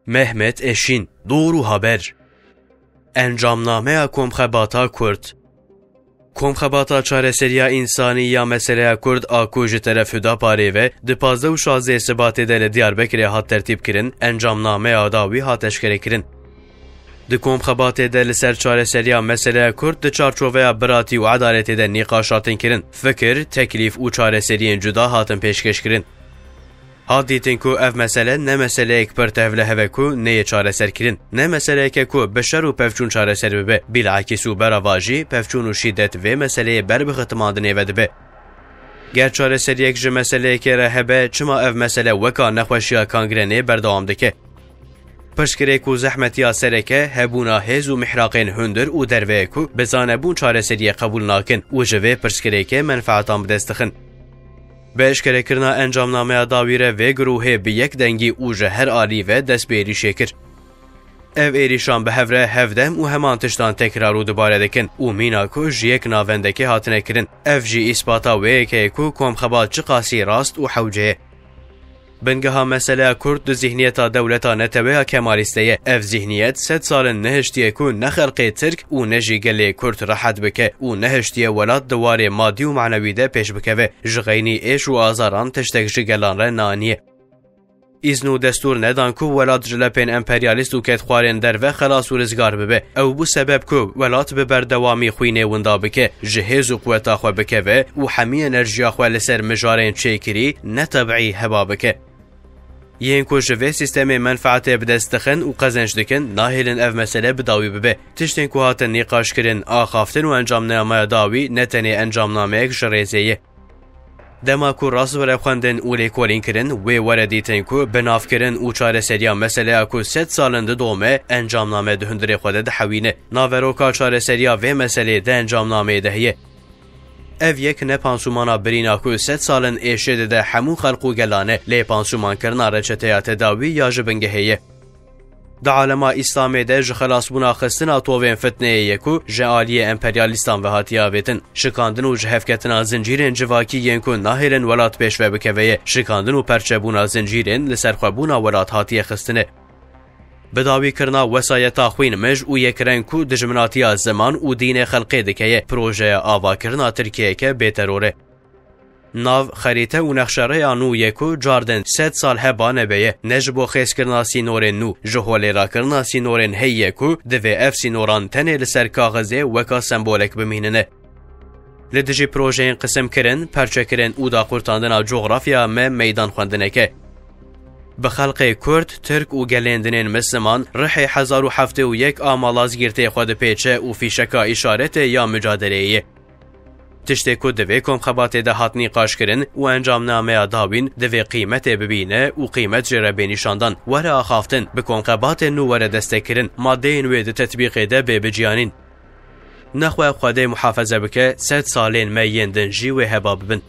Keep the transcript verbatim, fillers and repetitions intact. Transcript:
Mehmet Eşîn, Dor û Haber. Encamnameya Komxebata Kurd. Komxebata Çareseriya Însanî ya Meseleya Kurd a ku ji teref Hudaparê ve di pazdeh û şazdeh Sibatê de li Diyarbekirê hat tertîb kirin, encamnameya dawî hat eşkere kirin. Di komxebatê de li ser çareseriya meseleya Kurd di çarçoveya biratî û edaletê de nîqaş hatin kirin. Fikir, teklîf û çareseriyên cuda hatin pêşkêş kirin. Hat dîtin ku ev mesele ne meseleyek pir tevlihev e ku neyê çareserkirin. Ne meseleyek e ku bi şer û pevçûn çareser bibe. Bilakîs û berava jî pevçûn û şîdet vê meseleyê ber bi xitimandinê ve dibe. Ger çareseriyek ji meseleyekê re hebe, çima ev mesele weka nexweşiya kangrenê berdewam dike? Pirsgirêk û zehmetiya sereke hebûna hêz û mihraqên hundir û derve ye ku bi zanebûn çareseriyê qebûl nakin û ji vê pirsgirêkê menfeetan bi dest dixin. Bi eşkerekirina encamnameya dawî re vê girûhê bi yek dengî û ji her alî ve dest bi êrîşê kir. Ev êrîşan bi hev re hevdem û heman tiştan tekrar û dubare dikin û mîna ku ji yek navendekê hatine kirin. Ev jî îspata wê yekê ye ku komxebat çiqasî rast û hewce ye. Bingeha meseleya Kurd di zîhniyeta dewleta neteweya Kemalîst de ye. Ev zîhniyet sed sal in nehiştiye ku ne xelqê Tirk û ne jî gelê Kurd rehet bike û nehiştiye welat di warê madî û manewî de pêş bikeve. Ji xeynî êş û azaran tiştek ji gelan re neaniye. Îzn û destûr nedan ku welat ji lepên emperyalîst û kedxwarên derve xelas û rizgar bibe. Ew bû sebeb ku welat bi berdewamî xwînê winda bike, ji hêz û quweta xwe bikeve û hemî enerjiya xwe li ser mijarên çêkirî, ne tebîî, heba bike. Yên ku ji vê sîstemê menfeetê bi dest dixin û qezenc dikin, nahêlin ev mesele bi dawî bibe. Tiştên ku hatin nîqaşkirin, axaftin û encamnameya dawî ne tenê encamnameyek ji rêzê ye. Dema ku rast were xwendin û lêkolîn kirin, wê were dîtin ku binavkirin û çareseriya meseleya ku sed sal in didome, encamname di hundirê xwe de dihewîne. Naveroka çareseriya vê meselê di encamnameyê de heye. Ev yek ne pansûmana birîna ku sed sal in êşê dide hemû xelq û gelan e, lê pansûmankirina reçeteya tedawî ya ji bingehê ye. Di alema Îslamê de ji xelasbûna xistina tovên fitneyê ye ku ji aliyê emperyalîstan ve hatiye avêtin. Şikandin û ji hevketina zincîrên civakî yên ku nahêlin welat pêşve bikeve ye. Şikandin û perçebûna zincîrên li ser xwebûna welat hatiye xistine. Bidawîkirina wesayeta xwîn, mij û yekreng ku dijminatiya ziman û dînê xelkê dike ye, projeya avakirina Tirkiyeyeke bêteror e. Nav, xerîte û nexşerêya nû ye ku cardin sed sal heba nebe ye. Ne ji bo xêzkirina sînorên nû, ji holêrakirina sînorên heyî ye ku divê ev sînoran tenê li ser kaxizê weka sembolek bimînine. Li dijî projeyên qisimkirin, perçekirin û daqurtandina cografya me meydan xwendineke. Bi xelqê Kurd, Tirk û gelên dinên Misliman rihê hezar û heftê û yek a malazgîrtê xwe dipêçe û fîşeka îşaretê ya micadeleyê ye. Tiştê ku di vê komxebatê de hat nîqaşkirin û encamnameya dawîn divê qîmetê bibîne û qîmet jê re bê nîşandan. Were axaftin, bi komxebatên nû were destekkirin, madeyên wê di tetbîqê de bê biciyanîn. Nexwe Xwedê muhafeze bike, sed salên me yên din jî wê heba bibin.